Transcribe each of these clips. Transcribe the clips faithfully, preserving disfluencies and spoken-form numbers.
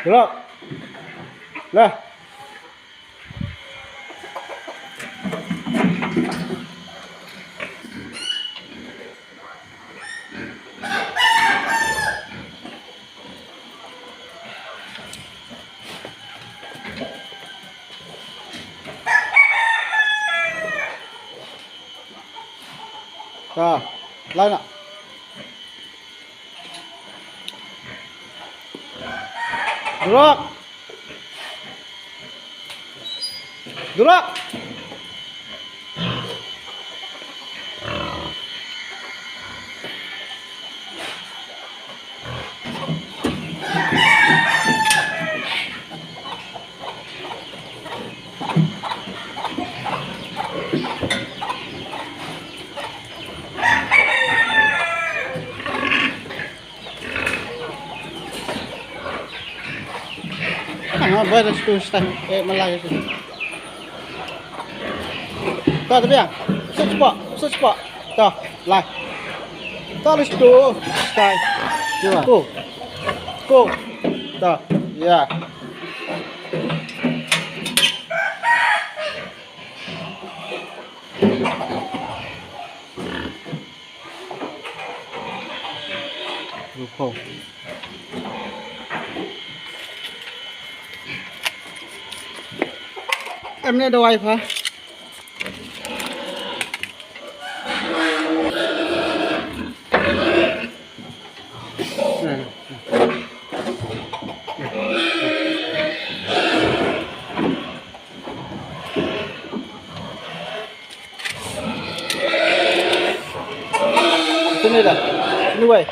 Gerak. Lah. Ka, lai na. Gerak. Gerak. Ah, bai da situ, situ. Eh, malai situ. Ta, ta biang. Sut spot, sut spot. Ta, lai. Ta, da situ. Situ. Ko. Ko. Ta. Ya. Ruko. Em ne dawai pha. Sini dah. Sini, wai.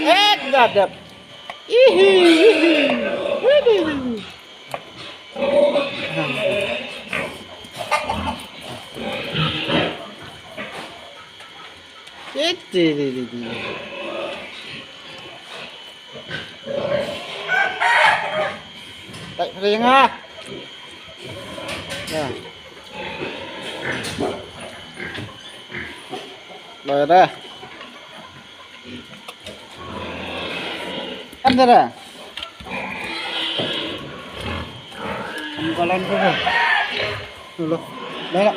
Eh, dah dap. Ihi, ihi. Ihi. Iti, iti, iti. Tarik ring ah. Nah. Lah dah. Kan dah. Kan jalan tu dah. Dulu. Dah.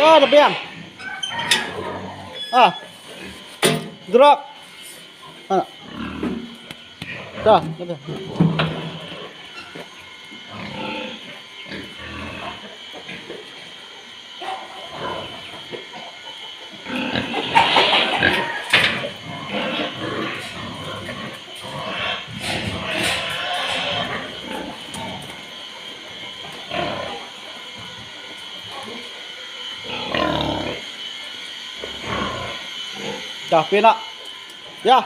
Ta, ta biang. Ah. Drop. Ah. Ta, ta biang. Dah pina. Ya.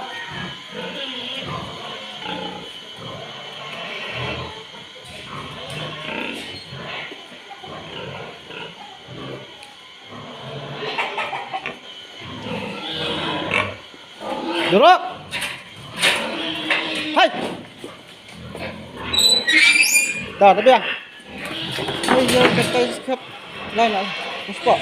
Drop. Hai. Dah, dah biar. Hai, ya, kata skap. Lain lah. Muspok.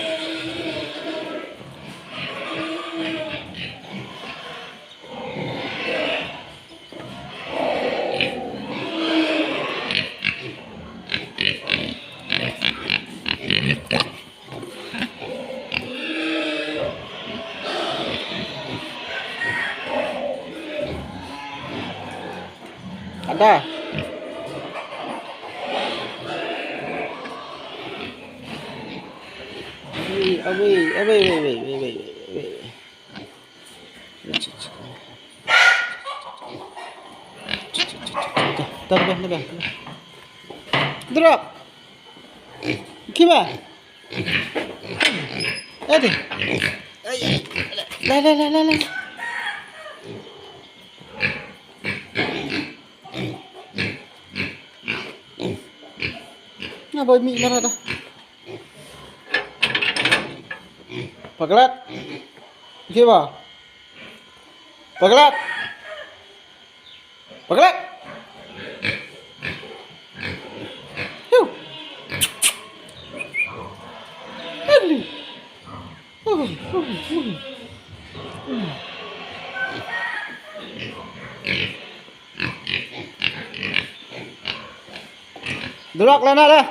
Ada. Away, away, away, away, away, away, away. Dah, dah, dah, dah. Drop. Kiba. Adi. La, la, la, la, la. Na boy mi mara da. Paglat. Kiba. Paglat. Paglat. Hiu. Ugly. Ugly, ugly, ugly. Drop lah nak lah.